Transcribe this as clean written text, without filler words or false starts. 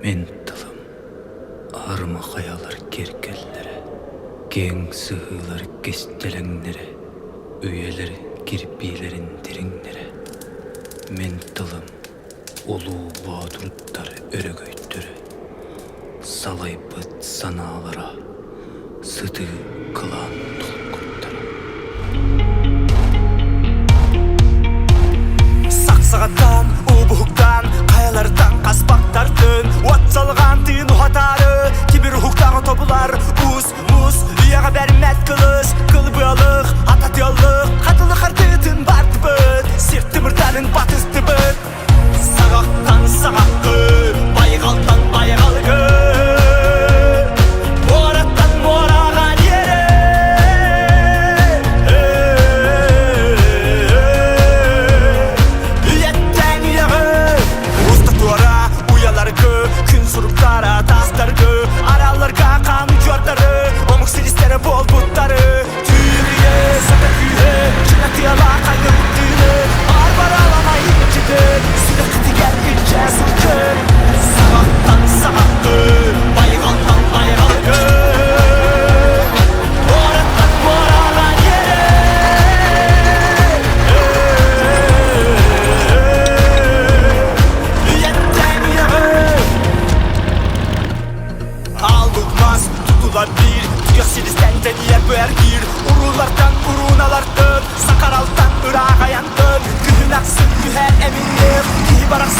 Мин тылым аарыма хайалар киэргэллэрэ, киэҥ сыһыылар кистэлэҥнэрэ, үйэлэр кирбиилэрин дириҥнэрэ. Мин тылым улуу боотурдар өрөгөйдөрө, салайбыт санаалара, сытыы кылаан толкуйдара. Сахсаҕаттан, уубуһуктаан, хайалартан хаспахтартын, уот салҕаан тыын уһатаары, тимир уһуктааҕы тобулар, уус, муус, үйэҕэ бэрмэт кылыс, кылбыалых, ататыаллых, хатылы хардыытын бардыбыт, сир тымырдарын батыстыбыт. Саҕахтан саҕаххы, байҕалтан байҕалгы, муораттан муораҕа диэри. Үйэттэн үйэҕэ уста туора уйаларгы, күн суруктара таастаргы, аралларга хаан удьуордары, омук силистэрэ буолбуттары, түүрүйэ сата күүһэ, чынатыала хайгырыттыыны, барбараламай иччитин, сүрэххитигэр илдьэ сылдьын. Саҕаттан саҕаххы, байҕалтан байҕалгы, муораттан муораҕа диэри. Үйэттэн үйэҕэ Ааллык мас тутула биир Түгэх силистэн тэнийэр быар биир Уруулартан урууналартан Сакаралтан ыраах айантан Күһүн ахсын түһэр эминнээх Киһи барахсан.